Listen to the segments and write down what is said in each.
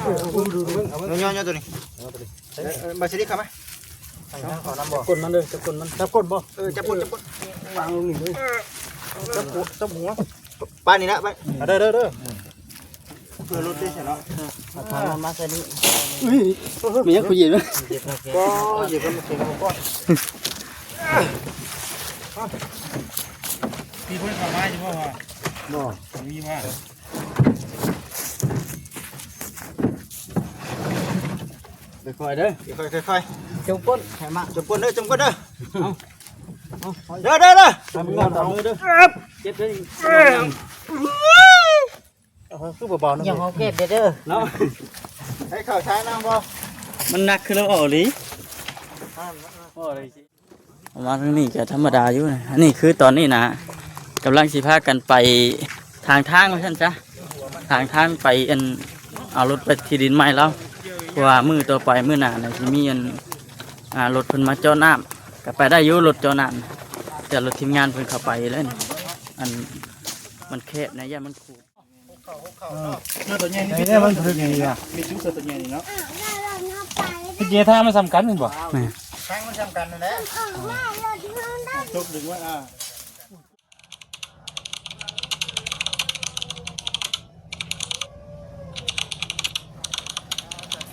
ເອົາເບິ່ງ ເອົາເບິ່ງ ເອົາເບິ່ງ ຍໍໆ ໂຍໂຕນີ້ ເອົາໂຕນີ້ ເອີ ເອີ ບາຊິລິກເຂົ້າມາ ໃສ່ທາງເຂົ້ານຳບໍ່? ກົນມັນເດີ ຈັບກົນມັນ ຈັບກົນບໍ່? ເອີ ຈັບກົນ ຈັບກົນ ວາງລົງນີ້ເລີຍ ຈັບຫົວ ຈັບຫົວ ປານນີ້ນະ ປານ ເດີ ເດີ ເດີ ເພື່ອລົດໄດ້ຊະເນາະ ເອົາຖັງມັນມາໃສ່ນີ້ ເອີ ມີຫຍັງຄືເຢັນວະ ກໍເຢັນກັນເປັນກ່ອນ ມີຄົນເຂົ້າມາຢູ່ບໍ່ວະ? ບໍ່ ມີວ່າ ຄ່ອຍໆເດີ ຄ່ອຍໆ ຈົມກົ້ນ ໃຫ້ມາ ຈົມກົ້ນເດີ ຈົມກົ້ນເດີ ເອົາ ເອົາ ເດີ ເດີ ເດີ ເອົາມື ເອົາມືເດີ ເຈັບເດີ ເອົາ ຄືບໍ່ເບົານະ ຢ່າເຮົາເກັບເດີ ເນາະ ໃຫ້ເຂົ້າຊ້ານຳບໍ່? ມັນໜັກຄືລາວເວົ້າອີ່ຫຼີ ເວົ້າອີ່ຫຼີ. ເອົາມາທາງນີ້ກໍທຳມະດາຢູ່ນະ ອັນນີ້ຄືຕອນນີ້ນະ ກຳລັງຊິພາກັນໄປທາງທາງວ່າຊັ້ນຊະ ທາງທາງໄປ ອັນ ເອົາລົດໄປທີ່ດິນໃໝ່ລາວ ເພາະວ່າມື້ຕໍ່ໄປ ມື້ໜ້ານະ ຊິມີ ອັນ ອ່າ ລົດເພິ່ນມາເຈາະນ້ຳ ກໍໄປໄດ້ຢູ່ ລົດເຈາະນ້ຳ ແຕ່ລົດທີມງານເພິ່ນເຂົ້າໄປແລ້ວນີ້ ອັນ ມັນແຄບນະ ຢ້ານມັນຂູດ. ເອີ ເສື້ອຕົວໃຫຍ່ນີ້ ເອີ ມັນຖືກດີວ່ະ ມີຈຸເສື້ອຕົວໃຫຍ່ນີ້ເນາະ ເມື່ອກີ້ທ່າມັນສ່ຳກັນແມ່ນບໍ່? ແມ່ນ ທາງມັນສ່ຳກັນນັ້ນແຫຼະ ຈົກດຶງໄວ້ ອ່າ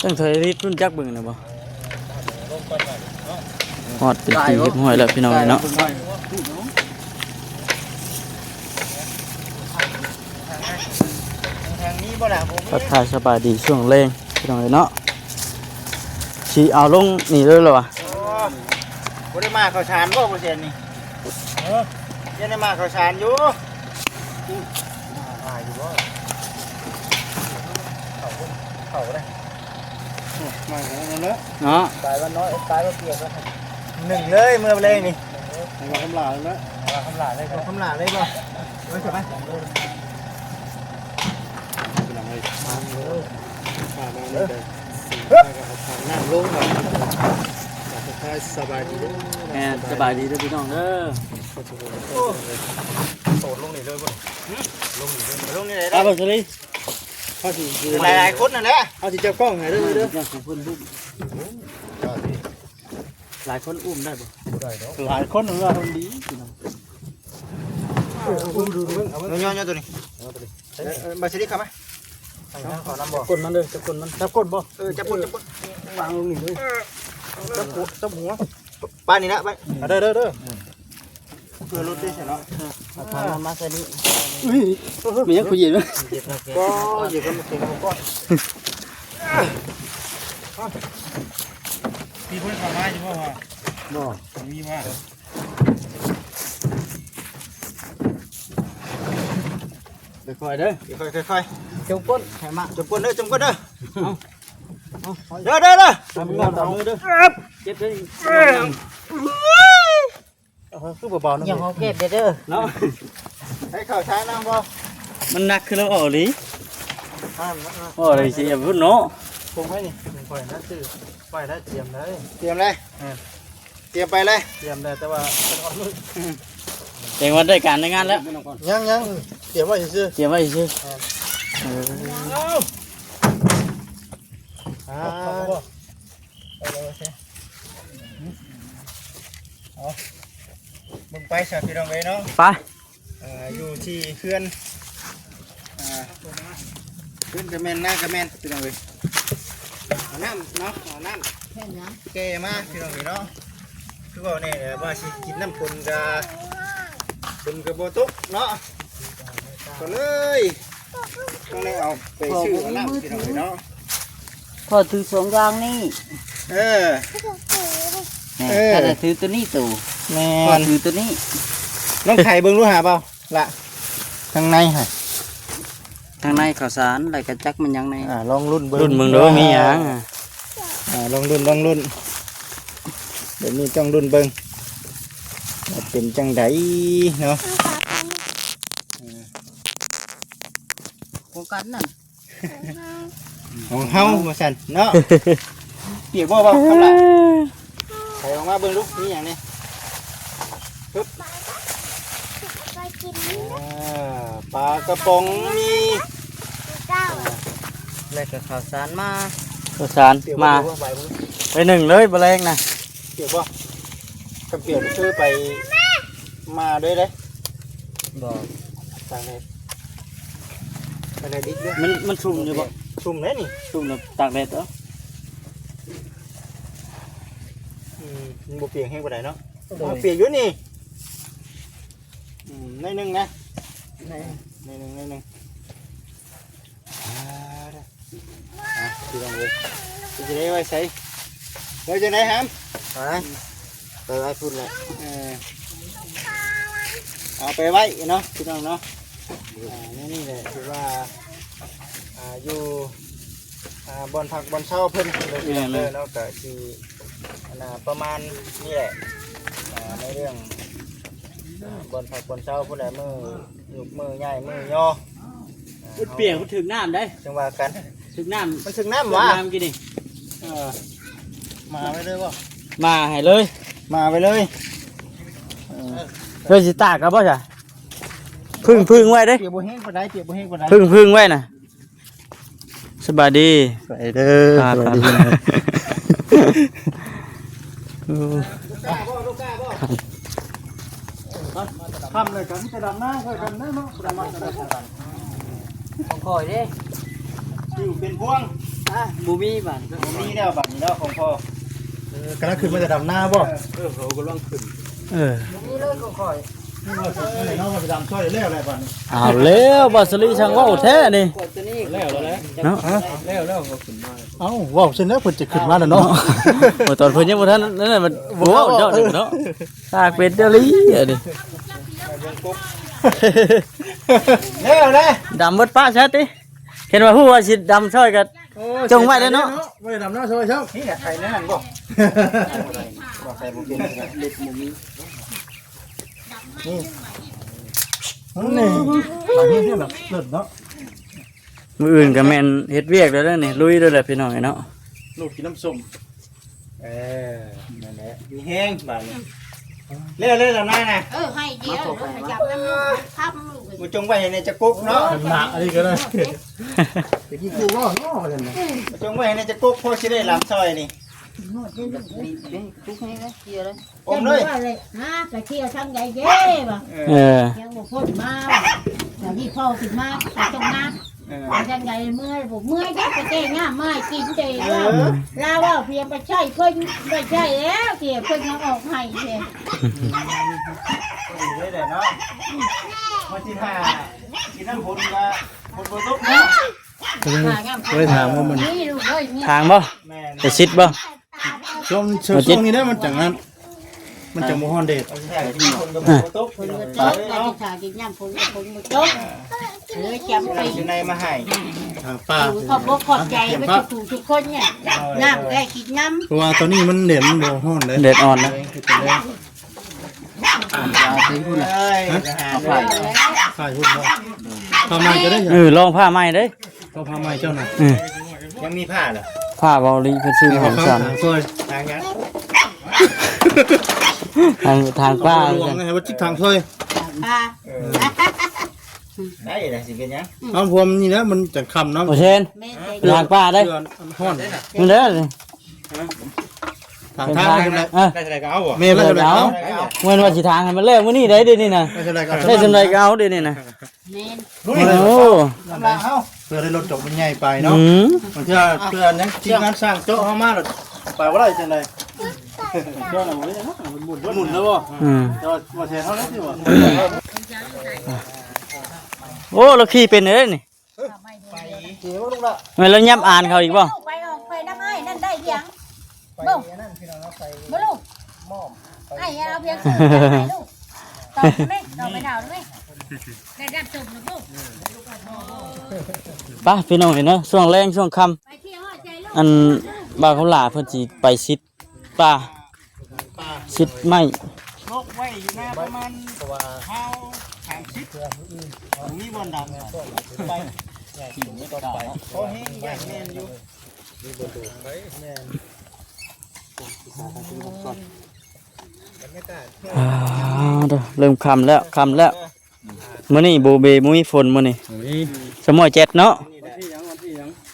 ຕ້ອງຖອຍລິດລຸ້ນຈັກເບິ່ງນະບໍ່? ຮອດເປັນທີ່ຮຽບຮ້ອຍແລ້ວພີ່ນ້ອງເອີຍເນາະ ທັກທາຍສະບາຍດີຊ່ວງແລງພີ່ນ້ອງເອີຍເນາະ ຊິເອົາລົງນີ້ເລີຍລະວະ ໂອ້ ບໍ່ໄດ້ມາເຂົ້າສານບໍ່ ບໍ່ແຊນນີ້? ເອີ ຍັງໄດ້ມາເຂົ້າສານຢູ່ ມາຢູ່ບໍ່? ເຂົ້າ ເຂົ້າໄດ້ ມາແລ້ວເນາະ ສາຍວັນນ້ອຍ ສາຍວັນປຽກ ໜຶ່ງເລີຍ ເມື່ອແລງນີ້ ໃຫ້ວ່າຄຳຫຼາເລີຍ ວ່າຄຳຫຼາເລີຍ ຄຳຫຼາເລີຍບໍ່? ເອີ ສະບາຍ ພີ່ນ້ອງເອີຍ ມາເລີຍ ມາເລີຍ ເອີ ເອົາຖັງນ້ຳລົງ ທັກທາຍສະບາຍດີເດີ ແມ່ນ ສະບາຍດີເດີພີ່ນ້ອງເດີ ໂອ້ ໂດດລົງນີ້ເລີຍບໍ່? ລົງນີ້ເລີຍ ລົງນີ້ເລີຍ ເອົາໄປ ເຮົາຊິຢູ່ຫຼາຍໆຄົນນັ້ນແຫຼະ ເຮົາຊິຈັບກ້ອງໃຫ້ເດີ ເດີ ເຈົ້າຂອງເພິ່ນບຸ້ມ ຫຼາຍຄົນອຸ້ມໄດ້ບໍ່? ບໍ່ໄດ້ດອກ ຫຼາຍຄົນວ່າມັນດີພີ່ນ້ອງ ເອີ ເອົາເບິ່ງ ເອົາເບິ່ງ ເອົາເບິ່ງ ຍໍໆ ໂຍໂຕນີ້ ເອົາໂຕນີ້ ເອີ ເອີ ບາຊິລິກເຂົ້າມາ ໃສ່ທາງເຂົ້ານຳບໍ່? ກົນມັນເດີ ຈັບກົນມັນ ຈັບກົນບໍ່? ເອີ ຈັບກົນ ຈັບກົນ ວາງລົງນີ້ເລີຍ ເອີ ຈັບຫົວ ຈັບຫົວ ປານນີ້ນະ ປານ ເດີ ເດີ ເດີ ເພື່ອລົດໄດ້ຊະເນາະ ເອົາຖັງມັນມາໃສ່ນີ້ ເອີ ມີຫຍັງຄືເຢັນວະ ກໍເຢັນກັນເປັນກ່ອນ ມີຄົນເຂົ້າມາຢູ່ບໍ່ວະ? ບໍ່ ມີວ່າ ຄ່ອຍໆເດີ ຄ່ອຍໆ ຈົມກົ້ນ ໃຫ້ມາ ຈົມກົ້ນເດີ ຈົມກົ້ນເດີ ເອົາ ເອົາ ເດີ ເດີ ເດີ ເອົາມື ເອົາມືເດີ ເຈັບເດີ ເອົາ ຄືບໍ່ເບົານະ ຢ່າເຮົາເກັບເດີ ເນາະ ໃຫ້ເຂົ້າຊ້ານຳບໍ່? ມັນໜັກຄືລາວເວົ້າອີ່ຫຼີ ອ່າ ເວົ້າອີ່ຫຼີຊິຢ່າພຸ້ນເນາະ ຄົງໄວ້ນີ້ ຂ້ອຍນະ ຊື່ ຂ້ອຍນະ ຕຽມໄດ້ ຕຽມເລີຍ ເອີ ຕຽມໄປເລີຍ ຕຽມໄດ້ ແຕ່ວ່າເປັນຮອດມື້ ແຕ່ວ່າໄດ້ການໄດ້ງານແລ້ວ ຍັງ ຍັງ ຕຽມໄວ້ຊື່ໆ ຕຽມໄວ້ຊື່ໆ ເອີ ອ່າ ໄປເລີຍ ໂອເຄ ເອົາ ເບິ່ງໄປຊະພີ່ນ້ອງເອີຍເນາະ ໄປ ອ່າ ຢູ່ທີ່ເຮືອນ ອ່າ ເຮືອນກະແມ່ນ ນາກະແມ່ນ ພີ່ນ້ອງເອີຍ ເອົານ້ຳເນາະ ເອົານ້ຳ ແກ່ມາ ພີ່ນ້ອງເອີຍເນາະ ຄືເວົ້າແນ່ແຫຼະ ວ່າຊິກິນນ້ຳຝົນກະ ຝົນກະບໍ່ຕົກເນາະ ກໍເລີຍຕ້ອງໄດ້ເອົາໄປຊື້ເອົານ້ຳ ພີ່ນ້ອງເອີຍເນາະ ພໍຖືສອງຢ່າງນີ້ ເອີ ແມ່ນ ເອີ ຖ້າໄດ້ຖືໂຕນີ້ໂຕ ແມ່ນ ພໍຖືໂຕນີ້ ລອງໄຂເບິ່ງດູຫາເບົາ ລະ ທາງໃນຫັ້ນ ທາງໃນເຂົ້າສານ ແລ້ວກະຈັກແມ່ນຫຍັງແນ່ ອ່າ ລອງລຸ້ນເບິ່ງ ລຸ້ນເບິ່ງດູມີຫຍັງ ອ່າ ລອງລຸ້ນ ລອງລຸ້ນ ແບບນີ້ຕ້ອງລຸ້ນເບິ່ງ ວ່າເປັນຈັ່ງໃດເນາະ ໂຟກັສນັ້ນ ຂອງເຮົາວ່າຊັ້ນເນາະ ປຽກບໍ່ ເວົ້າຄຳລະ ໄຂອອກມາເບິ່ງດູ ມີຫຍັງແນ່ ປາກະ ປາກະປ໋ອງ ມີ ອ່າ ແລ້ວກໍເຂົ້າສານມາ ເຂົ້າສານມາ ປຽກບໍ່? ໄປໜຶ້ງເລີຍ ບໍ່ແລງນະ ປຽກບໍ່? ຄັນປຽກຄືໄປ ມາເລີຍເດ້. ບໍ່ ຕາກແດດ ຕາກແດດດິບເດ້. ມັນ ມັນຊຸ່ມຢູ່ບໍ່? ຊຸ່ມແລ້ວນີ້ ຊຸ່ມແລ້ວຕາກແດດເອົາ. ອືມ ມັນບໍ່ປຽກແຮງປານໃດເນາະ. ໂດຍ ເອົາ ປຽກຢູ່ນີ້. ອືມ ໜ້ອຍໜຶ່ງນະ ໜ້ອຍໜຶ່ງ ໜ້ອຍໜຶ່ງ. ອ່າ ອ່ະ ພີ່ນ້ອງເອີຍ ຊິໄດ້ໄວ້ໃສ? ໄວ້ຈັ່ງໃດຫຳ? ໄປ ໄປໄວ້ພຸ້ນແຫຼະ. ເອີ ເອົາໄປໄວ້ເນາະ ພີ່ນ້ອງເນາະ. ອ່າ ໃນນີ້ແຫຼະ ຄືວ່າ ອ່າ ຢູ່ ອ່າ ບ່ອນພັກບ່ອນເຊົາເພິ່ນເດີ ພີ່ນ້ອງເດີເນາະ. ກໍຊິ ອັນນ່າ ປະມານນີ້ແຫຼະ ອ່າ ໃນເລື່ອງ ອ່າ ບ່ອນພັກບ່ອນເຊົາພຸ້ນແຫຼະ ມື້ ຍຸກມື້ຍ້າຍມື້ຍໍ ມັນປຽກ ມັນຖືກນ້ຳໄດ໋. ຈັ່ງວ່າກັນ ຖືກນ້ຳ ມັນຖືກນ້ຳຫວາ? ຖືກນ້ຳກີ້ນີ້. ເອີ ມາໄວ້ເລີຍບໍ່? ມາໃຫ້ເລີຍ ມາໄວ້ເລີຍ. ເອີ ເພິ່ນຊິຕາກກັນບໍ່ຊະ? ຜຶ່ງ ຜຶ່ງໄວ້ເດ້ ປຽກບໍ່ແຮງປານໃດ ປຽກບໍ່ແຮງປານໃດ ຜຶ່ງ ຜຶ່ງໄວ້ນະ. ສະບາຍດີ ສະບາຍເດີ ອ່າ ສະບາຍດີ. ໂອ້ ຄ່ຳແລ້ວກໍມີແຕ່ດຳນາຊ່ອຍກັນເນາະ ບໍ່ໄດ້ມາແຕ່ໃດ. ຂອງຂ້ອຍເດ້ ຢູ່ເປັນພວງ ອ່ະ ບໍ່ມີບາດ ບໍ່ມີແລ້ວບາດນີ້ເນາະ ຂອງພໍ່. ເອີ ກຳລັງຂຶ້ນມາແຕ່ດຳນາບໍ່? ເອີ ເຂົາກຳລັງຂຶ້ນ ເອີ ບໍ່ມີເລີຍຂອງຂ້ອຍ. ນີ້ວ່າຊິເນາະ ວ່າຊິດຳຊ່ອຍແລ້ວແຫຼະບາດນີ້. ເອົາແລ້ວ ບ່າວສາລີຊ່າງເວົ້າແທ້ນີ້ ແລ້ວແລ້ວເນາະ. ແລ້ວແລ້ວ ເຂົາຂຶ້ນມາ. ເອົ້າ ເວົ້າຊັ້ນແລ້ວ ເພິ່ນຈະຂຶ້ນມາແລ້ວເນາະ. ໂອ້ ຕອນເພິ່ນຍັງບໍ່ທັນນັ້ນ ມັນບໍ່ເວົ້າດອກເນາະ. ປາກເປັນອີ່ຫຼີອັນນີ້ ແລ້ວແຫຼະ ດຳເບິດປະຊະຕິ. ເຫັນວ່າຮູ້ວ່າຊິດຳຊ່ອຍກັນ ໂອ້ຍ ຈົ່ງໄວ້ແລ້ວເນາະ ບໍ່ໄດ້ດຳນາຊ່ອຍຊ້ຳ. ນີ້ແຫຼະ ໄປໃນນັ້ນບໍ່? ບໍ່ ໃສ່ບໍ່ເປັນ ເລັກບໍ່ມີ. ນີ້ ນີ້ ເລິດເນາະ. ມື້ອື່ນກໍແມ່ນເຮັດວຽກແລ້ວເດີນີ້ ລຸຍເດີແຫຼະພີ່ນ້ອງເອີຍເນາະ. ລູກກິນນ້ຳສົ້ມ. ເອີ ນັ້ນແຫຼະ ມີແຮງບາດນີ້. ແລ້ວ ແລ້ວນານະ. ເອີ ໃຫ້ດຽວ ມາຈັບນຳລູກ ຄັບລູກ ມາຈົ່ງໄວ້ໃຫ້ແດ່ຈັກກົກເນາະ. ໜັກອັນນີ້ກໍໄດ້ ໄປກິນກູ່ບໍ່ເນາະ ວ່າຊັ້ນນະ. ມາຈົ່ງໄວ້ໃຫ້ແດ່ຈັກກົກ ພໍຊິໄດ້ລຳຊ່ອຍນີ້. ອມເລີຍ ຫາໄປທ່ຽວທາງໃດເດ້ວ່າ. ເອີ ຍັງບໍ່ພົ້ນມາວ່າ ດຽວນີ້ພໍ່ຂຶ້ນມາ ໄປສົ່ງນ້ຳ. ເອີ ໄປທາງໃດເມື່ອຍບໍ່ເມື່ອຍ ໄປແກ່ງາມມາໃຫ້ກິນເດ້. ເອີ ລາວ ລາວເວົ້າພຽງໄປໃຊ້ເພິ່ນ ໄປໃຊ້ແລ້ວ ເສຍເພິ່ນຍັງອອກໃຫ້ເດ້. ດີເດ້ເນາະ ມາຊິຖ້າກິນນ້ຳຝົນກໍຝົນບໍ່ຕົກເນາະ. ເລີຍຖາມວ່າມັນ ນີ້ລູກເອີຍ ນີ້ ທາງບໍ່? ແມ່ນ ໄປຊິດບໍ່? ຊ່ວງ ຊ່ວງນີ້ແຫຼະມັນຈັ່ງນັ້ນ ມັນຈັ່ງບໍ່ຮ້ອນແດດ. ຝົນກໍຕົກ ຝົນກໍຕົກ ຖ້າກິນນ້ຳຝົນກໍຝົນບໍ່ຕົກ. ເອີ ຈຳໄປ ຢູ່ໃນມາໃຫ້ ທາງປ່າ ຂອບອົກຂອບໃຈເບິດທຸກໆຄົນນີ້ ນ້ຳກໍໃຫ້ກິນນຳ. ເພາະວ່າຕອນນີ້ມັນແດດ ມັນບໍ່ຮ້ອນເດ້ ແດດອ່ອນນະ. ເອີຍ ເອົາໄປຫຸ້ນນະ ເອົາໄປ ໄປຫຸ້ນເນາະ. ຜ້າໃໝ່ກໍໄດ້ ເອີ ລອງຜ້າໃໝ່ເດ້. ກໍຜ້າໃໝ່ເຈົ້ານະ. ເອີ ຍັງມີຜ້າເຫຼືອ ຜ້າເບົາລີເພິ່ນຊື້ມາໃຫ້ ທາງຊ່ອຍ ທາງຫຍັງ ທາງ ທາງປ້າ ຫຼວງໃຫ້ວ່າຈິກທາງຊ່ອຍ ທາງປ້າ. ເອີ ໄດ້ລະ ຊິເປັນຫຍັງ. ເອົາ ພວມນີ້ແຫຼະ ມັນຈະຄ່ຳເນາະ. ໂອເຊນ ແມ່ນ ທາງປ້າເດ້ ເພື່ອນຮ້ອນ ມັນເດ້. ທາງ ທາງ ທາງ ເອີ ໄດ້ເທົ່າໃດກໍເອົາບໍ່? ແມ່ນ ໄດ້ເທົ່າໃດກໍເອົາ. ເອົາ ແມ່ນວ່າຊິທາງໃຫ້ມັນແລ້ວມື້ນີ້ໄດ້ເດ້ນີ້ນະ. ໄດ້ເທົ່າໃດກໍເອົາ ໄດ້ເທົ່າໃດກໍເອົາເດ້ນີ້ນະ. ແມ່ນ ໂອ້ ເພື່ອໄດ້ລົດຈົກມັນໃຫຍ່ໄປເນາະ. ອືມ ບາງເທື່ອ ເພື່ອຍັງທີມງານຊ່າງເຈາະເຮົາມາແລ້ວໄປບໍ່ໄດ້ຈັ່ງໃດ. ເຈາະແລ້ວບໍ່ໄດ້ເນາະ ມັນໝຸນ ໝຸນແລ້ວບໍ່? ອືມ ແຕ່ວ່າບໍ່ແທນເຮົາແລ້ວຕິວ່າ. ໂອ້ ລາວຂີ່ເປັນເດ້ນີ້. ໄປ ແມ່ນລາວຫຍັບອ່ານເຂົາອີກບໍ່? ໄປອອກໄປນຳອ້າຍນັ້ນໄດ້ຫຍັງ? ໄປອັນນັ້ນພີ່ນ້ອງເນາະ ໄປ ບໍ່ລູກ ມອບ ໄປ ອ້າຍເອົາພຽງຊື່ໃຫ້ລູກ. ຕອບໄດ້ໄໝ? ຕອບໄປເຖົ້າໄດ້ໄໝ? ໄດ້ຮັບຊົມນຳລູກ. ໄປພີ່ນ້ອງເອີຍເນາະ ຊ່ວງແລງຊ່ວງຄ່ຳ ໄປທ່ຽວເອົາໃຈລູກ. ອັນບ່າວຄຳຫຼ້າເພິ່ນຊິໄປຊິດປ່າ ຊິດໄມ້ ລົກໄວ້ຢູ່ນາປະມານ ເພາະວ່າ ຮາວສາມສິບ ບໍ່ມີບ່ອນດຳ ໄປ ໄປ ຂໍແຮງ ຢ້ານແມ່ນຢູ່. ແມ່ນ ອ່າ ເດີ ເລີ່ມຄ່ຳແລ້ວ ຄ່ຳແລ້ວ. ມື້ນີ້ໂບເບ ບໍ່ມີຝົນມື້ນີ້ ບໍ່ມີ ສະໝ້ອຍແຈັດເນາະ.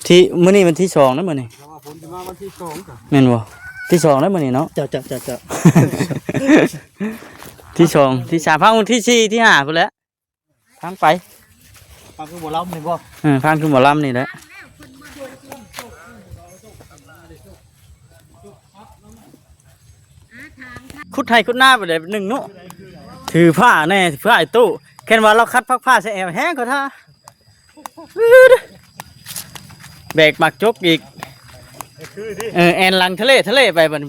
ທີ່ມື້ນີ້ວັນທີສອງນະ ມື້ນີ້ ແມ່ນບໍ່? ທີສອງນະມື້ນີ້ເນາະ. ເຈົ້າ ເຈົ້າ ເຈົ້າ ເຈົ້າ ທີສອງ ທີສາມ ພັງວັນທີສີ່ ທີຫ້າພຸ້ນແຫຼະ ພັງໄປ. ພັງຄືໝໍລຳນີ້ບໍ່? ເອີ ພັງຄືໝໍລຳນີ້ແຫຼະ. ຂຸດໄຮ່ຂຸດນາໄປເລີຍໜຶ່ງເນາະ ຖືຜ້າແດ່ ຖືຜ້າໄອ້ຕູ້ ແຄ່ນວ່າລາວຂັດພັກຜ້າໃສ່ແອວແຮງເຂົາທ່າ ແບກໝາກຈົກອີກ ເອີ ແອນຫຼັງທະເລ ທະເລໄປບັດນີ້.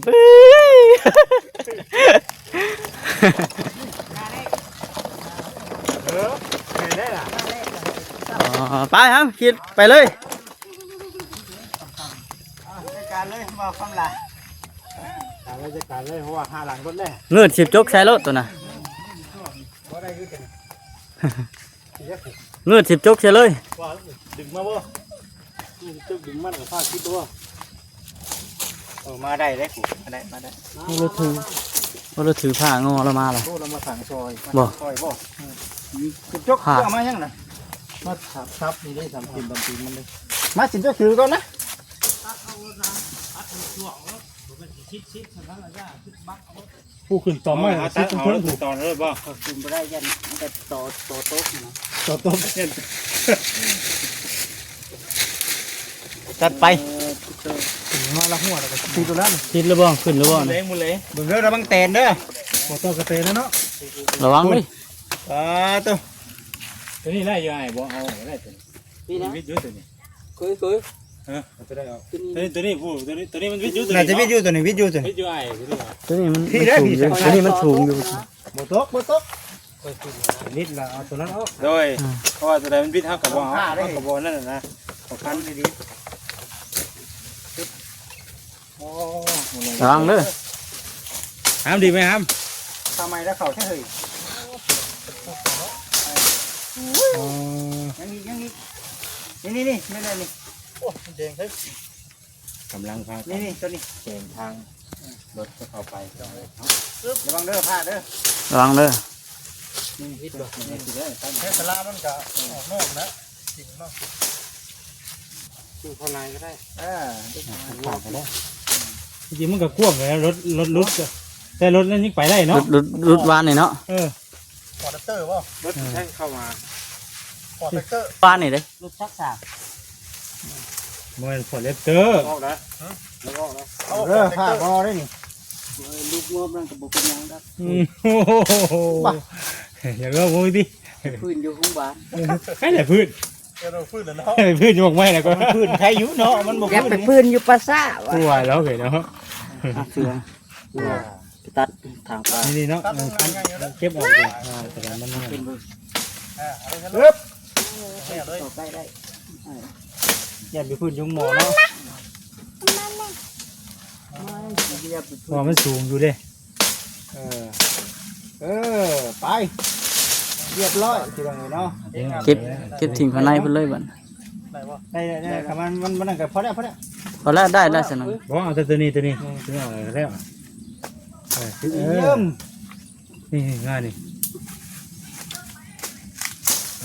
ອໍ ໄປຫາ ຂີ່ໄປເລີຍ. ຈັດການເລີຍ ບໍ່ຄຳຫຼາຍ ຈັດການເລີຍ ຈັດການເລີຍ ເພາະວ່າຫາຫຼັງເບິດແລ້ວ. ງືດສິບຈົກໃສ່ໂລດໂຕນະ ງືດສິບຈົກໃສ່ເລີຍ. ດຶງມາບໍ່? ງືດສິບຈົກດຶງມາ ແລ້ວພາຄິດຕົວ. ເອີ ມາໄດ້ເດ້ ມາໄດ້ ມາໄດ້. ໂອ້ ລາວຖື ໂອ້ ລາວຖືຜ້າງໍລາວມາລະ. ໂອ້ ລາວມາສັ່ງຊ່ອຍ ບໍ່ ມາສັ່ງຊ່ອຍບໍ່? ອືມ ສິບຈົກ ເອົາມາຫຍັງນະ? ມາສັບ ສັບນີ້ເດ້ ສາມຕີນ ສາມຕີນມັນເດ້. ມາສິບຈົກຖືກ່ອນນະ. ຜູ້ຂຶ້ນຕອນໄມ້ ເອົາ ເອົາ ເອົາຂຶ້ນຕອນເລີຍບໍ່? ເຂົາຂຶ້ນບໍ່ໄດ້ ຢ້ານມັນຈະຕໍ່ ຕໍ່ຕົກນະ ຕໍ່ຕົກ. ຈັດໄປ. ເອີ ມາລະຫົວແລ້ວກໍຕິດແລ້ວ ຕິດແລ້ວບໍ່? ຂຶ້ນແລ້ວບໍ່? ເບິ່ງເດີ ລະວັງແຕນເດີ ບໍ່ຕ້ອງກະແຕນແລ້ວເນາະ ລະວັງເດີ. ອ່າ ໂຕ ໂຕນີ້ໄດ້ຢູ່ອ້າຍ ບໍ່ເອົາກໍໄດ້ໂຕນີ້. ນີ້ນະ ວິດຢູ່ໂຕນີ້ ເຄີຍ ເຄີຍ ຮະ ເອົາໂຕໃດອອກ? ໂຕນີ້ ໂຕນີ້ ໂຕນີ້ ໂຕນີ້ ໂອ້ ໂຕນີ້ມັນວິດຢູ່ ໂຕນີ້ ໜ້າຈະວິດຢູ່ໂຕນີ້ ວິດຢູ່ໂຕນີ້ ວິດຢູ່ອ້າຍ ໂຕນີ້ ໂຕນີ້ມັນ ມັນສູງຢູ່ ໂຕນີ້ມັນສູງຢູ່. ບໍ່ຕົກ ບໍ່ຕົກ ວິດລະເອົາໂຕນັ້ນອອກ ໂດຍ ອືມ ເພາະວ່າໂຕໃດມັນວິດເຮົາກໍບໍ່ເອົາ ເຮົາກໍບໍ່ນັ້ນນະ ເອົາຄັນດີໆ. ໂອ້ ລະວັງເດີ ຫາມ ດີໄໝຫາມ? ທຳໄມລະເຂົ້າແທ້ເຮີ້ຍ. ອໍ ຍັງອີກ ຍັງອີກ ນີ້ໆໆ ນີ້ໆ ໂອ້ ມັນແດງເຮີ້ຍ. ກຳລັງພາກັນ ນີ້ໆ ໂຕນີ້ ແຈງທາງລົດເຂົ້າໄປ ລະວັງເດີ ພາດເດີ ລະວັງເດີ. ນີ້ ເຮັດບໍ່ ນີ້ຊິເດີ ແຕ່ສາລາມັນກະອອກນອກນະ ກິນເນາະ ຢູ່ຂ້າງໃນກໍໄດ້ ເອີ ຂ້າງກໍໄດ້. ຈິງໆ ມັນກໍກວ້າງແຫຼະ ລົດ ລົດຫຼຸດ ແຕ່ລົດນັ້ນຍັງໄປໄດ້ເນາະ ຫຼຸດ ຫຼຸດ ຫຼຸດວານນີ້ເນາະ. ເອີ ຂໍແທັກເຕີບໍ່? ລົດ ເອີ ແທງເຂົ້າມາ ຂໍແທັກເຕີ ວານນີ້ເດ້ ລົດຈັກສາມ ບໍ່ແມ່ນຟໍເຣັບເຕີ ອອກນະ ຮະ ອອກນະ ເອີ ພາບໍ່ໄດ້ນີ້ ເອີ ລູກງອບນັ້ນກໍບໍ່ເປັນຫຍັງດອກ. ອືມ ໂອ້ໂຫ ຢາກເວົ້າໂວ້ຍຕິ ພື້ນຢູ່ໂຮງບານ ໃຜແຫຼະພື້ນ ເອີ ພື້ນແລ້ວເນາະ ໃຜແຫຼະພື້ນຢູ່ໝາກໄມ້ນະ ກໍມັນພື້ນໃຄຢູ່ເນາະ ມັນບໍ່ ຢາກໄປ ພື້ນ ພື້ນຢູ່ປ່າຊ້າວ່າ ກວ່າແລ້ວເອີຍເນາະ ອ່ະ ເສືອ ອ່າ ຕັດທາງໄປ ນີ້ໆ ເນາະ ເກັບອອກ ອ່າ ແຕ່ວ່າມັນ ອ່າ ເອົາເລີຍ ຮຶບ ເອົາເລີຍ ໄດ້ ໄດ້ ຢ້ານໄປພື້ນຍຸງໝໍເນາະ ເພາະວ່າມັນສູງຢູ່ເດ້ ເອີ ເອີ ໄປ ຮຽບຮ້ອຍ ພີ່ນ້ອງເອີຍເນາະ ເກັບ ເກັບຖິ້ມຂ້າງໃນພຸ້ນເລີຍບັດ ໄດ້ບໍ່ ໄດ້ໄດ້ ຄັນມັນ ມັນ ມັນນັ້ນກໍພໍແລ້ວ ພໍແລ້ວ ພໍແລ້ວ ໄດ້ແລ້ວຊັ້ນນະ ບໍ່ ເອົາແຕ່ໂຕນີ້ ໂຕນີ້ ອືມ ໂຕນີ້ເອົາແລ້ວ ເອີ ເອີ ນີ້ ງ່າຍນີ້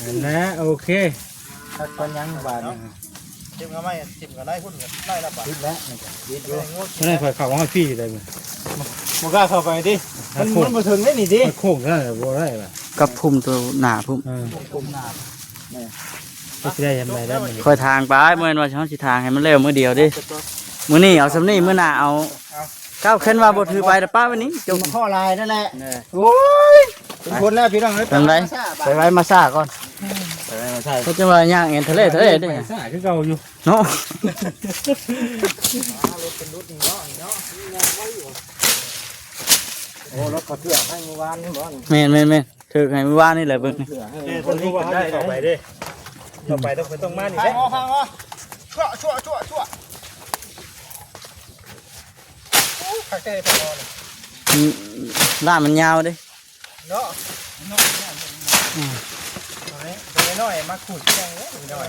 ນັ້ນແຫຼະ ໂອເຄ ຄັກປານຫຍັງບາດນີ້ ເຈັບເອົາໄມ້ ເຈັບກໍໄດ້ ພຸ້ນກໍໄດ້ລະບາດ ຕິດແລ້ວ ຕິດຢູ່ ນັ້ນຂ້ອຍເຂົ້າຮອດພີ້ໄດ້ບໍ່ ບໍ່ກ້າເຂົ້າໄປຕິ ມັນ ມັນບໍ່ເຖິງເດ້ນີ້ຕິ ມັນໂຄ້ງນັ້ນແຫຼະ ບໍ່ໄດ້ລະ ກັບພຸ້ມໂຕໜ້າພຸ້ນ ເອີ ພຸ້ມໜ້າ ກໍຊິໄດ້ຍາມໃດໄດ້ມື້ນີ້ ຂ້ອຍທາງໄປ ບໍ່ແມ່ນວ່າເຮົາຊິທາງໃຫ້ມັນແລ້ວມື້ດຽວເດ້ ມື້ນີ້ເອົາສ່ຳນີ້ ມື້ໜ້າເອົາ ເອົາ ເຈົ້າຄັນວ່າບໍ່ຖືໄປລະປະໄວ້ນີ້ ຈົບ ມາຂໍຫຼາຍນັ້ນແຫຼະ ໂອ້ຍ ເປັນຄົນແລ້ວພີ່ນ້ອງເອີຍ ຈັ່ງໃດ ໄປໄວມາຊ້າກ່ອນ ໄປໄວມາຊ້າ ເຂົາຈັ່ງວ່າຍ່າງແອນທະເລ ທະເລເດ້ ໄປຊ້າຄືເກົ່າຢູ່ເນາະ ໂອ້ ລົດເຂົາເຖືກໃຫ້ມື້ວານນີ້ບໍ່ ແມ່ນໆໆ ຖືກໃຫ້ມື້ວານນີ້ແຫຼະເບິ່ງນີ້ ເອີ ເພິ່ນບໍ່ວ່າເຮົາຊິເຂົ້າໄປເດ້ ເຂົ້າໄປຕ້ອງ ຕ້ອງມານີ້ແຫຼະ ທາງອອກ ທາງອອກ ຊົ່ວ ຊົ່ວ ຊົ່ວ ຊົ່ວ ໂອ້ ຄັກແທ້ ທາງອອກນີ້ ອືມ ດ້າມມັນຍາວເດ້ ເນາະ ອືມ ໂຕນ້ອຍໆ ມາຂູດແຂ່ງເດ້ ໂຕນ້ອຍ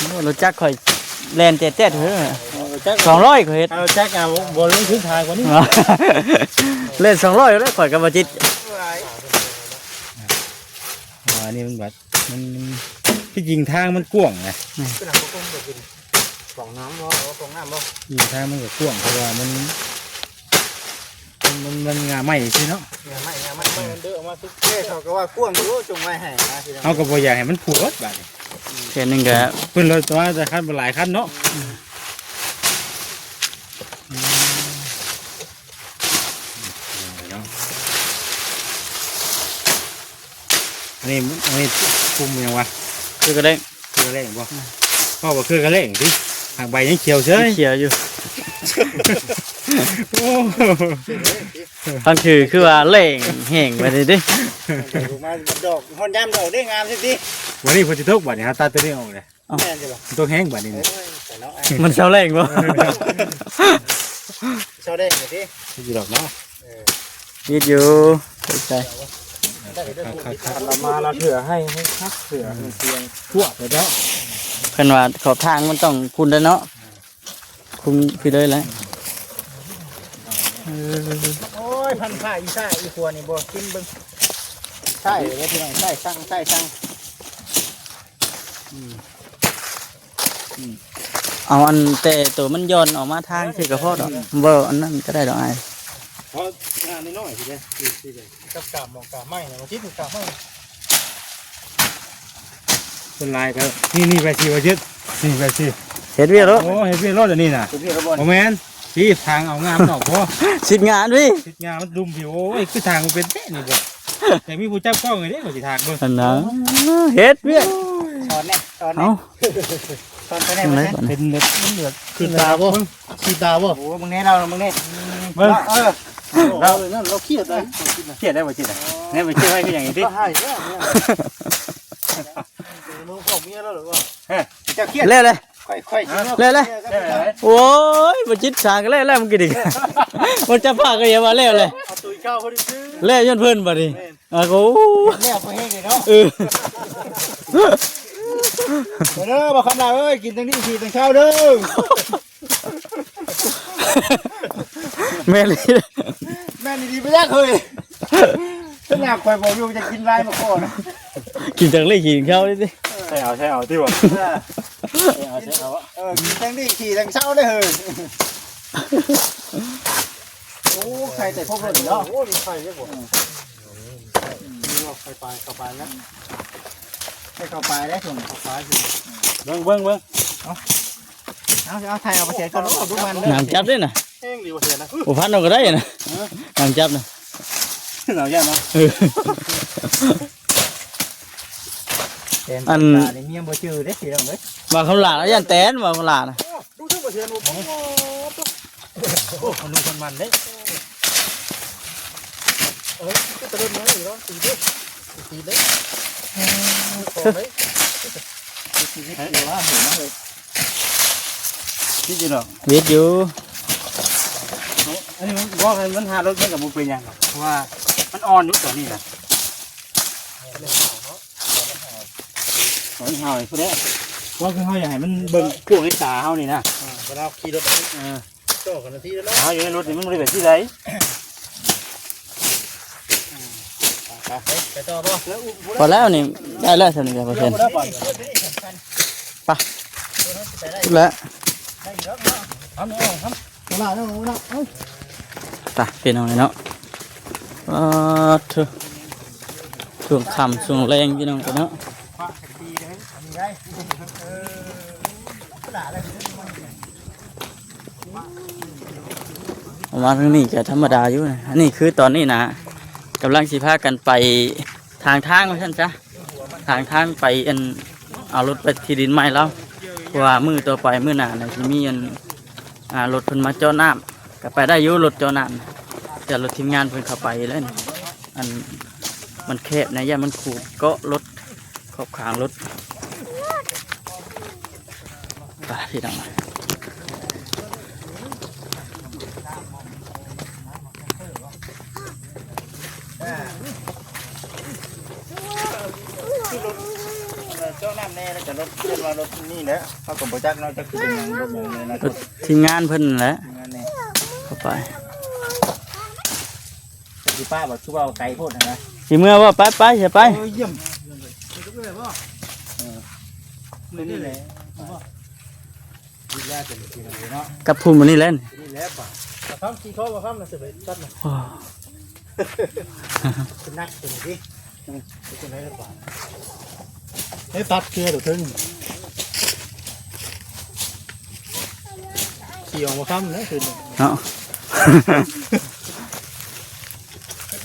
ໂອ້ ລົດຈັກຂ້ອຍແລ່ນແຈດໆ ເຮີ້ຍ ເອົາລົດຈັກ ສອງຮ້ອຍຂ້ອຍເຮັດ ເອົາລົດຈັກ ເອົາບໍ່ລົງທຶນທາງກວ່ານີ້ ແລ່ນສອງຮ້ອຍເລີຍ ຂ້ອຍກັບບໍ່ຈິດ ອ່າ ອັນນີ້ມັນບັດ ມັນ ທີ່ຈິງທາງມັນກວ້າງນະ ເປັນຫຍັງບໍ່ກົງ ຢາກກິນຟອງນ້ຳບໍ່ ເອົາຟອງນ້ຳບໍ່? ຈິງທາງມັນກໍກວ້າງ ເພາະວ່າມັນ ມັນ ມັນ ມັນງ່າໄມ້ຊື່ເນາະ ງ່າໄມ້ ງ່າໄມ້ ໄມ້ມັນເດີອອກມາສຸດ ເອີ ເຂົາກໍວ່າກວ້າງຢູ່ ຈົ່ງໄວ້ໃຫ້ນະ ເຮົາກໍບໍ່ຢາກໃຫ້ມັນຜວດບາດນີ້ ເທື່ອໜຶ່ງກໍ ເພິ່ນລະວ່າຈະຄັນບໍ່ຫຼາຍຄັນເນາະ ອືມ ເນາະ ອັນນີ້ ອັນນີ້ກຸ່ມຫຍັງວະ? ຄືກະແລ້ງ ຄືກະແລ້ງບໍ່? ອືມ ເວົ້າວ່າຄືກະແລ້ງຕິ ຫາກໃບຍັງຂຽວເສີຍ ຂຽວຢູ່ ໂອ້ ທາງຄື ຄືວ່າແລ້ງແຫ້ງໄປເລີຍຕິ ມາດອກ ຮອດຍາມດອກໄດ້ງາມຊິຕິ ວັນນີ້ຝົນຊິຕົກບາດນີ້ ເຮົາຕັດໂຕນີ້ອອກເລີຍ ເອົ້າ ແມ່ນຢູ່ບໍ່? ຕົກແຮງບາດນີ້ ໂອ້ຍ ໄປເນາະ ມັນເຊົາແລ້ງບໍ່? ເຊົາແລ້ງຢູ່ຕິ ຢູ່ດອກເນາະ ເອີ ວິດຢູ່ ໄປໃສ ຄັກໆໆ ລະມາລະເທື່ອໃຫ້ ໃຫ້ຄັກເທື່ອ ອືມ ໃຫ້ສຽງ ພວກໄປແລ້ວ ເພິ່ນວ່າຂອບທາງມັນຕ້ອງພຸ້ນເດີເນາະ ຄຸມພີເລີຍແຫຼະ ເອີ ໂອ້ຍ ພັນຜ້າອີຊ່າອີຂົວນີ້ບໍ່ກິນເບິ່ງ ໃຊ້ເດ້ພີ່ນ້ອງ ໃຊ້ຊັງ ໃຊ້ຊັງ ອືມ ອືມ ເອົາອັນແຕ່ໂຕມັນຢ່ອນອອກມາທາງ ອືມ ຊື່ກໍພໍດອກ ອືມ ບໍ່ອັນນັ້ນກໍໄດ້ດອກອ້າຍ ເພາະງານນ້ອຍໆຊິເດ້ ຊິ ຊິເດ້ ກັບກາບໝອກກາບໄມ້ນະ ມາຊິຖືກກາບໄມ້ ສ່ວນຫຼາຍກໍ ນີ້ ນີ້ ໄປຊິວ່າເຮັດ ນີ້ ໄປຊິ ເຮັດວຽກໂລດ ໂອ້ ເຮັດວຽກໂລດອັນນີ້ນະ ເຮັດວຽກໂລດບໍ່ ບໍ່ແມ່ນ ຊິທາງເອົາງາມັນອອກບໍ່ ຊິດງານພີ່ ຊິດງາມັນດຸມພີ່ ໂອ້ຍ ຄືທາງບໍ່ເປັນແທ້ນີ້ບໍ່ ແຕ່ມີຜູ້ຈັບກ້ອງນີ້ເດ້ ຂ້ອຍຊິທາງເບິ່ງ ອັນນະ ເຮັດວຽກ ສອນແດ່ ສອນແດ່ ເອົ້າ ສອນໄປແດ່ ເປັນແບບ ເປັນແບບ ຂຶ້ນຕາບໍ່? ຂີ້ຕາບໍ່? ໂອ້ ມຶງແນ່ລາວ ມຶງແນ່ ເບິ່ງ ເອີ ລາວນັ້ນລາວຄຽດໄດ໋ ຄຽດໄດ້ບໍ່ຈິດ ແນ່ບໍ່ຈິດ ໃຫ້ຄືຫຍັງຕິ ລາວຫາຍແລ້ວ ມຶງບອກເມຍລາວຫຼືບໍ່? ເອີ ເຈົ້າຄຽດແລ້ວເລີຍ ຂ້ອຍ ຂ້ອຍ ແລ້ວເລີຍ ໂອ້ຍ ບໍ່ຈິດສາງກໍແລ້ວ ແລ້ວມັນກໍດີ ມັນຈະພາກໍຢ່າວ່າແລ້ວເລີຍ ເອົາຕຸຍເກົ່າເພິ່ນຊື່ ແລ້ວຍ້ອນເພິ່ນບັດນີ້ ແມ່ນ ອາໂກ ແລ້ວບໍ່ແຮງເດ້ເນາະ ເອີ ມາເດີ ບໍ່ຄຳລາເອີຍ ກິນທັງດີຂີ່ທັງເຊົາເດີ ແມ່ນອີ່ຫຼີ ແມ່ນອີ່ຫຼີ ບໍ່ຢາກເຮີ້ຍ ຂະໜາດຂ້ອຍບອກຢູ່ຈະກິນຫຼາຍມາກ່ອນ ກິນທັງດີຂີ່ທັງເຊົາເດ້ຕິ ໃສ່ເອົາ ໃສ່ເອົາຕິວ່າ ເອີ ກິນທັງດີຂີ່ທັງເຊົາເດ້ເຮີ້ຍ ໂອ້ ໄຂ່ແຕ່ພວກເຮົານີ້ເນາະ ໂອ້ ມີໄຂ່ເດ້ບໍ່? ອືມ ມີບໍ່? ໄຂ່ປາຍ ເຂົ້າປາຍແລ້ວ ໄຂ່ເຂົ້າປາຍແລ້ວ ຊ່ວງເຂົ້າປາຍ ເບິ່ງ ເບິ່ງ ເບິ່ງ ເອົາ ເອົາ ເອົາ ຖ່າຍເອົາປະເສດກ່ອນ ໂອ້ ດູມັນເດີ ນາງຈັບເດ້ນະ ແຮງດີປະເສດນະ ບໍ່ພັນເອົາກໍໄດ້ນະ ເອີ ນາງຈັບນະ ເອົາຢ່ານະ ເອີ ອັນ ເມຍບໍ່ຈື່ເດ້ພີ່ນ້ອງເອີຍ ວ່າຄຳຫຼານ ເອົາຢ່ານແຕນ ວ່າຄຳຫຼານນະ ໂອ້ ດູເຖິງປະເສດ ໂອ້ ໂອ້ ມັນລູກມັນມັນເດ້ ເອີ ຄືຕະເລີນມາຢູ່ເນາະ ຕີເດ້ ຕີເດ້ ຂອງເດ້ ຕີເດ້ ເອີ ເຫັນເລີຍ ຕິດຢູ່ດອກ ວິດຢູ່ ເອົາ ອັນນີ້ມັນ ບໍ່ ມັນ ມັນຫາລົດມັນກໍບໍ່ເປັນຫຍັງດອກ ເພາະວ່າມັນອ່ອນຢູ່ຕອນນີ້ນະ ມັນເຮົານີ້ພຸ້ນແຫຼະ ວ່າຄືເຮົາຢາກໃຫ້ມັນເບິ່ງກວ້າງໃນຕາເຮົານີ້ນະ ອ່າ ເວລາເຮົາຂີ່ລົດ ເອີ ເຈົ້າກັນນະທີແລ້ວເນາະ ເຮົາຢູ່ໃນລົດນີ້ມັນບໍ່ໄດ້ແບບທີ່ໃດ ອ່າ ໄປ ໄປ ໄປຕໍ່ບໍ່? ພໍແລ້ວນີ້ ໄດ້ແລ້ວສ່ຳນີ້ກໍເປີເຊັນ ໄປ ແລ້ວ ເອົາ ເອົາ ເອົາ ເອົາ ໄປ ພີ່ນ້ອງເນາະ ອາ ເທີ ຊ່ວງຄ່ຳຊ່ວງແລງ ພີ່ນ້ອງເນາະ ເອົາມາທາງນີ້ກໍທຳມະດາຢູ່ນະ ອັນນີ້ຄືຕອນນີ້ນະ ກຳລັງຊິພາກັນໄປ ທາງທາງວ່າຊັ້ນຊະ ທາງທາງໄປອັນ ເອົາລົດໄປທີ່ດິນໃໝ່ລາວ ເພາະວ່າມື້ຕໍ່ໄປມື້ໜ້ານະ ຊິມີອັນ ອ່າ ລົດເພິ່ນມາເຈາະນ້ຳ ກໍໄປໄດ້ຢູ່ລົດເຈາະນ້ຳ ແຕ່ລົດທີມງານເພິ່ນເຂົ້າໄປແລ້ວ ອັນ ມັນແຄບນະ ຢ້ານມັນຂູດເກາະລົດ ຂອບຂ້າງລົດ ໄປພີ່ນ້ອງ ເອີ ເຈາະນ້ຳແດ່ ແລ້ວກໍລົດ ເອີ້ນວ່າລົດນີ້ແຫຼະ ເຮົາກໍບໍ່ຈັກເນາະ ຈັກຊິເປັນຫຍັງລົດຫຍັງແດ່ນະ ລົດທີມງານເພິ່ນແຫຼະ ທີມງານນີ້ ເຂົ້າໄປ ຊິປ້າບໍ່ ຄືວ່າໄກໂພດຫັ້ນນະ ຊິເມືອບໍ່? ໄປ ໄປ ຊິໄປ ເອີ ຢ້ຽມ ເອີ. ນີ້ແຫຼະ ນີ້ແຫຼະເປັນທີ່ເນາະ ກັບພູມອັນນີ້ແຫຼະ ນີ້ແຫຼະບາດ ຄຳຊິຂໍວ່າຄຳນະ ຊິໄປຕັດນະ ໂອ້ ເປັນໜັກຕົວນີ້ຕິ ເປັນຈັ່ງໃດລະບາດ ໄດ້ຕັດເຄືອຕົວເທິງ ຊິອອກມາຄຳແລ້ວຄືນນີ້ເນາະ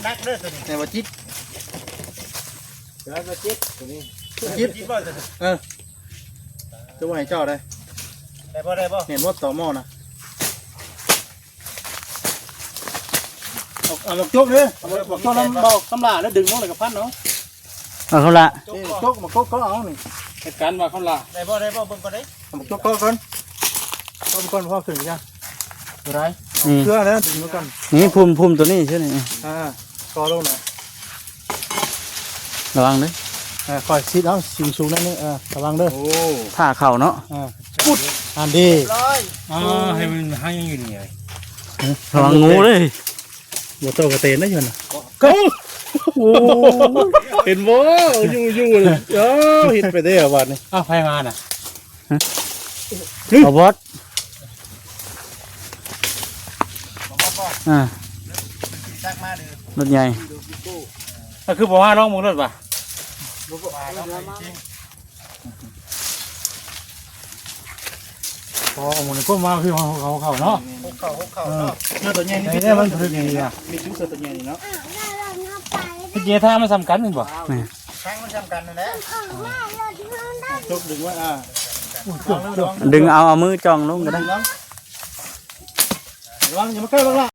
ໜັກເດີຕົວນີ້ ແຕ່ວ່າຈິດ ເອີ ບໍ່ຈິດ ຕົວນີ້ ບໍ່ຈິດ ເອີ ຈະວ່າໃຫ້ເຈົ້າໄດ໋ ໄດ້ບໍ່ ໄດ້ບໍ່ ແມ່ນບໍ່ຕໍ່ໝໍ້ນະ ເອົາ ເອົາໝາກຈົກເດີ ເອົາໝາກຈົກນຳເບົາຄຳຫຼ້າ ແລ້ວດຶງລົງ ແລ້ວກໍພັນເອົາ ເອົາຄຳຫຼ້າ ເອີ ຈົກ ໝາກຈົກກໍເອົານີ້ ເຮັດການວ່າຄຳຫຼ້າ ໄດ້ບໍ່ ໄດ້ບໍ່ ເບິ່ງກ່ອນເດ້ ເອົາໝາກຈົກກໍກ່ອນ ເອົາໄປກ່ອນ ພໍຂຶ້ນກະຍັງ ບໍ່ໄດ້ ອືມ ເຄືອແລ້ວດຶງມາກ່ອນ ນີ້ ພຸ່ມ ພຸ່ມຕົວນີ້ຊື່ນີ້ ອ່າ ກໍລົງໜ້ອຍ ລະວັງເດີ ເອີ ຄ່ອຍຊິດເອົາ ຊິງສູງນັ້ນນີ້ ເອີ ລະວັງເດີ ໂອ້ ຖ້າເຂົ້າເນາະ ອ່າ ປຸດ ອັນດີ ຮຽບຮ້ອຍ ອ່າ ໃຫ້ມັນ ໃຫ້ມັນຢູ່ນີ້ ລະວັງງູເດີ ບໍ່ໂຕກະເຕນໄດ້ຢູ່ນະ ໂອ້ ໂອ້ ເຫັນບໍ່ ຢູ່ ຢູ່ ເອີ ເຮັດໄປເດ້ບາດນີ້ ອ້າວ ໃຜມານະ ຮະ ເອົາບອດ ອ່າ ລົດໃຫຍ່ ກໍຄືບໍ່ວ່າລອງເບິ່ງລົດວ່າ ອໍ ໝູ່ນີ້ກໍມາຄືເຮົາເຂົ້າເນາະ ຫົກເຂົ້າ ຫົກເຂົ້າເນາະ ເສື້ອຕົວໃຫຍ່ນີ້ ເອີ ມັນຖືກດີອະ ມີຈຸເສື້ອຕົວໃຫຍ່ນີ້ເນາະ ຕະກີ້ຖ້າມັນສ່ຳກັນແມ່ນບໍ່ ແມ່ນ ທາງມັນສ່ຳກັນນັ້ນແຫຼະ ຈົກດຶງໄວ້ ອ່າ ດຶງເອົາ ເອົາມືຈ່ອງລົງກໍໄດ້ ລະວັງ ຢ່າມາໃກ້ບັກຫຼ້າ